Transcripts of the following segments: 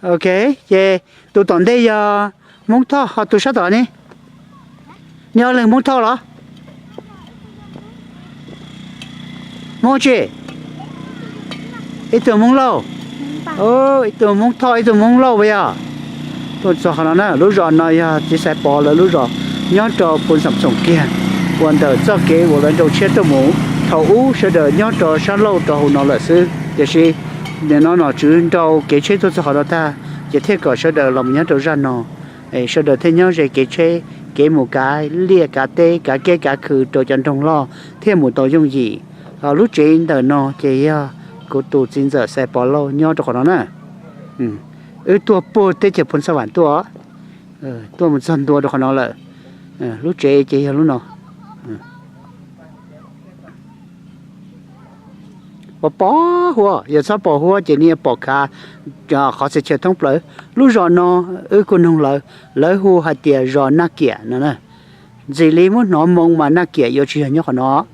Ok, ces tus tom ntej yog Hmoob Thoj, ho tus sab tom ne? Nej ob leeg Hmoob Thoj los? Hmoob tsi? Ib tug Hmoob Lauj. Ib tug Hmoob Thoj, ib tug Hmoob Lauj puas yog? Tuaj txog qhov no na, lub zos no yog txiv Xais Pov lawv lub zos, nyob rau Phu Xam Xoom kiag, uas ntawm txoj kev uas lawv nrau tshiab tuaj mus. Thaum ub sawv daws nyob rau sab laug rau hauv no lawm xwb, tiam sis nim no nom tswv nrau kev tsheb tuaj txog qhov no tag, ces thiaj kom sawv daws los mus nyob rau zaj no. Sawv daws thiaj nyob ze kev tsheb, kev mus kav liaj kav teb, kav kiab kav khw rau cov nroog loj thiaj mus tau yooj yim. Lub tsev ntawm no ces yog kuv tus txiv ntxawm Xais Pov Lauj nyob rau qhov no na. Wb tuaj puag teb chaws Phu Xab Vam tuaj, tuaj mus txog ntua rau qhov no lawm. Lub tsev ces yog lub no. Pos pos huab, yog txhob pos huab ces nej yuav pom khav qhov txhia chaw thoob plaws. Lub zos no wb kuj noog lawv, lawv hu hais tias zos Naj Kiam no na. Ntxim li muab hnov moo mas Naj Kiam yuav tsis yog nyob qhov no,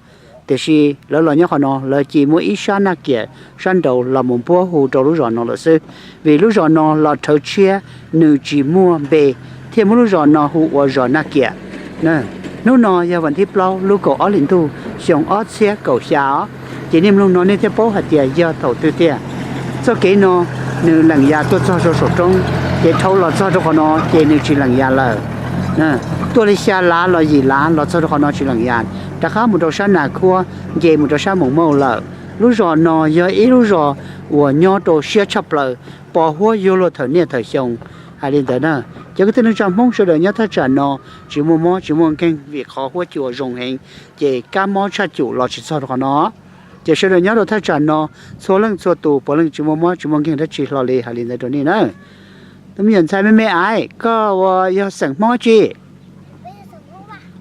tiam sis lawv los nyob qhov no lawv cia muab ib sab Naj Kiam sab nraud los mus npuab hu rau lub zos no lawm xwb. Vim lub zos no los rhawv tshiab, nws tsis muaj npe, thiaj muab lub zos no hu ua zos Naj Kiam. Hnub no yog vas thib plaub lub kaum ob hlis ntuj xyoo ob txhiab kaum xya os, ces nej mloog no nej thiaj paub hais tias yog thaum twg tiag. Txoj kev no nws leem ya tuaj txog rau saum roob, ces dhau los txog rau qhov no ces nws tsis leem ya lawm. Tuaj li xya lav los yim lav los txog rau qhov no tsis leem ya, rov qab mus rau sab Nas Khuab, nce mus rau sab Moos Mauj lawm. Lub zos no yog ib lub zos uas nyob rau siab tshaj plaws, pos huab yuav luag thawm niaj thawm xyoo. Hais li ntawd na, cov kwv tij neej tsa Hmoob sawv daws nyob thaj tsam no tsis muaj mob tsis muaj nkeeg vim qhov huab cua zoo heev, ces kab mob tshaj cum los tsis txog rau qhov no. Ces sawv daws nyob rau thaj tsam no txhua leej txhua tus puav leej tsis muaj mob tsis muaj nkeeg dab tsi hlo li. Hais li ntawd rau nej na. Tus me nyuam ntxhais me me ais, koj ua yog xeem Hmoob tsi?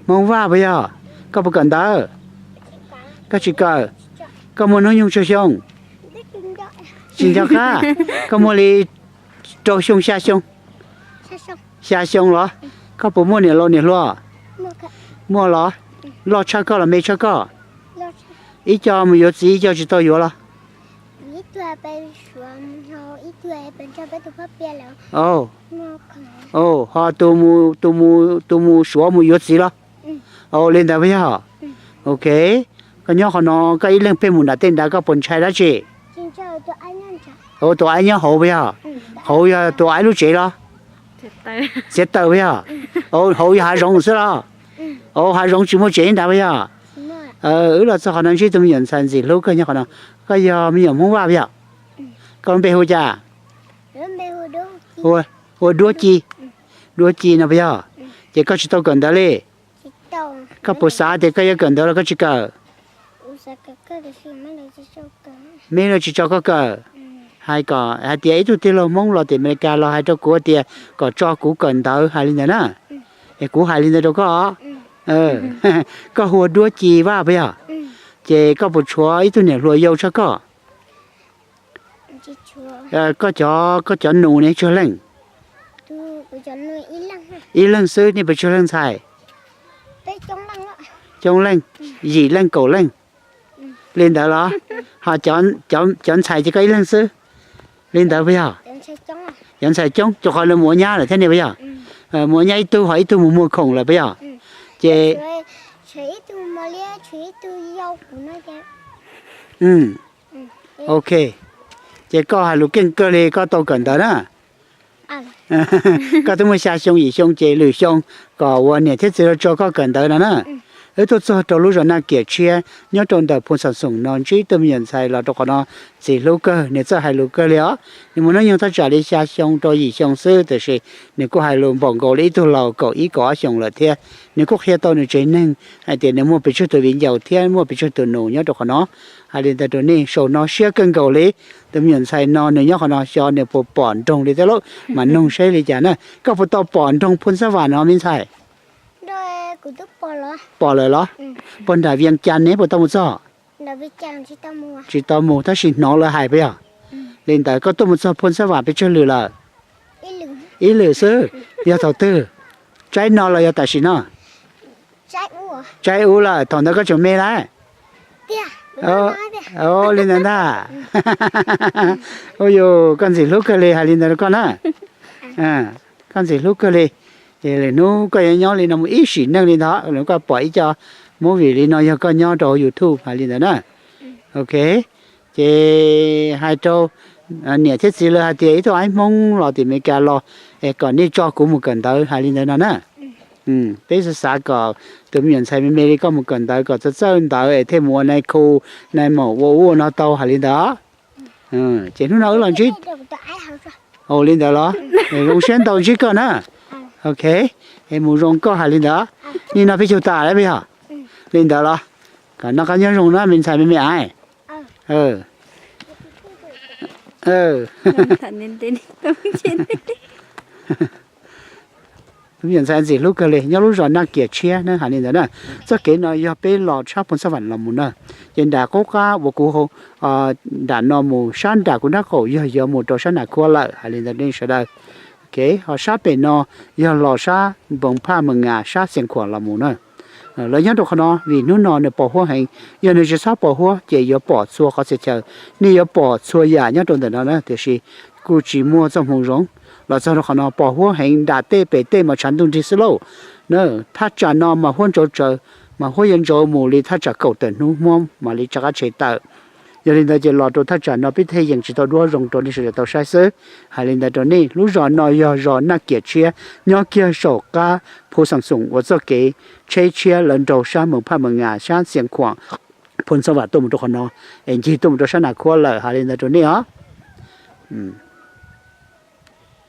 Hmoob Vaj puas yog? Koj puas kawm ntawv? Koj tsis kawm. Koj muaj hnub nyoog tsawg xyoo? Tsis nco qab. Koj muaj li rau xyoo xya xyoo? Xya xyoo los? Koj puas muaj niam laus niam hluas? Muaj los? Loj tshaj koj los me tshaj koj? Ib co mus yuav txiv, ib co tsis tau yuav los? Ho tus mus suav mus yuav txiv los? Li ntawd puas yog? Ok, koj nyob qhov no koj ib leeg pheej mus nram tej nrad, koj puas ntshai dab tsi? Tus aib nyob hauv puas yog? Hauv yog tus aib lub tsev los? Txiav taws puas yog? Hauv yog hav zoov xwb los? Hav zoov tsis muaj tsev nrad puas yog? Wb los txog qhov no ntsib tus me nyuam ntxhais ntxim hlub kawg nyob qhov no. Koj yog me nyuam Hmoob Vaj puas yog? Koj lub npe hu cas? Hu ua Duab Ci. Duab Ci no puas yog? Ces koj tsis tau kawm ntawv li? Koj puas xav tias koj yuav kawm ntawv los koj tsis kawm? Me lawv tsis tso koj kawm. Hais kom hais tias ib tug tij laug Hmoob los tim Amelikas los hais rau kuv tias kom tso kuv kawm ntawv, hais li ntawd na. Es kuv hais li ntawd rau koj. Koj hu ua Duab Ci Vaj puas yog? Ces koj puas tshuav ib tug niam hluas yau tshaj koj? Koj cov, koj cov nus ne tsawg leej? Ib leeg xwb, nej puas tsawg leej ntxhais? Coob leej, yim leej kaum leej li ntawd los? Ho cov ntxhais ces koj ib leeg xwb li ntawd puas yog? Cov ntxhais coob, rau qhov lawv mus ua nyab lawm thiab ne puas yog? Mus ua nyab ib tug ho ib tug mus muag khoom lawm puas yog? Ces ok, ces koj hais lus keej kawg li, koj tau kawm ntawv na. Koj twb muaj xya xyoo yim xyoo ces lwm xyoo kom ua niam thiab txiv los tso koj kawm ntawv no na. Wb tuaj txog rau lub zos Naj Kiam tshiab nyob rau ntawm Phu Xam Xoom no, ntsib tus me nyuam ntxhais los rau qhov no, ntxim hlub kawg, nws txawj hais lus kawg li os. Nws muaj hnub nyoog thaj tsam li xya xyoo rau yim xyoo xwb, tiam sis nws kuj hais lus npaum nkaus li ib tug laus kaum ib kaum ob xyoos lawm thiab. Nws kuj qhia tau nws tsev neeg hais tias nws muaj pes tsawg tus viv ncaus thiab muaj pes tsawg tus nus nyob rau qhov no. Hais li ntawd rau nej, saum no siab kawg nkaus li. Tus me nyuam ntxhais no nws nyob qhov no xyov nws puas pom nroog li thiab lauj, mas noog saib li cas na. Koj puas tau pom nroog Phu Xab Vam no me ntxhais? Pom lawm los? Puas nram Vias Cas ne puas tau mus txog? Tsis tau mus tab sis hnov lawv hais puas yog? Li ntawd koj tuaj mus txog Phu Xab Vam pes tsawg lwm lawm? Ib lwm xwb. Yog thaum twg? Tsaib no los yog tam sim no? Tsaib ub lawm, thaum ntawd koj tseem me lawm. Li ntawd ntag. Ua yus koj ntxim hlub kawg li, hais li ntawd rau koj na. Koj ntxim hlub kawg li. Ces lwm hnub koj yuav nyob li no mus ib sim neej li ntawd, lwm hnub koj pom ib co movie li no yog koj nyob rau YouTube hais li ntawd na. Ok, ces hais rau niam thiab txiv lawv hais tias ib tug aib Hmoob los tim Amelikas los es kom nej tso kuv mus kawm ntawv hais li ntawd no na. Peb xav xav kom tus me nyuam ntxhais me me li koj mus kawm ntawv kom txawj txawj ntawv es thiaj mus ua nais khu, nais maum ua ub ua no tau hais li ntawd. Ces hnub no wb los ntsib, ua li ntawd los? Zoo siab ntau ntsib koj na. Ok, es mus zoo koj hais li ntawd. Nim no peb caug tas lawm peb yog? Li ntawd los? Kom noj qab nyob zoo na me ntxhais me me ais. Tus me nyuam ntxhais ntxim hlub kawg li nyob lub zos Naj Kiam Tshiab na hais li ntawd na. Txoj kev no yog peb los tshab Phoos Xab Vam los mus na. Ces nram qub qab uas kuv, nram no mus sab nram kuv nraub qaum yog yuav mus rau sab Nas Khuab lawm hais li ntawd nej sawv daws. Ho sab pem no yog los sab Npoos Phaj Mes Ngas sab Xias Khuam los mus na. Lawv nyob rau qhov no vim hnub no nws pos huab heev, yog nws tsis txhob pos huab ces yuav pom txhua qhov txhia chaw, nej yuav pom txhua yam nyob rau ntawm no na. Tiam sis kuj tsis muaj txoj hmoo zoo los txog rau qhov no, pos huab heev, nram tej pem tej mas tshav ntuj nrig xwb lauj. Na, thaj tsam no mas huab ntsauv tsawv, mas huab yuav ntsauv mus li thaj tsam kaum tawm hnub Hmoob mam li rov qab tshem tawm. Yog li ntawd ces los rau thaj tsam no peb thiaj yees tsis tau duab zoo rau nej sawv daws tau saib xwb. Hais li ntawd rau nej, lub zos no yog zos Naj Kiam Tshiab, nyob kiag saum qab Phu Xeem Xoom uas txoj kev tsheb tshiab lawv nraug sab Npoos Phaj Mes Ngas sab Xias Khuam, Phoos Xab Vam tuaj mus rau qhov no, es ncig tuaj mus rau sab Nas Khuab lawm hais li ntawd rau nej os.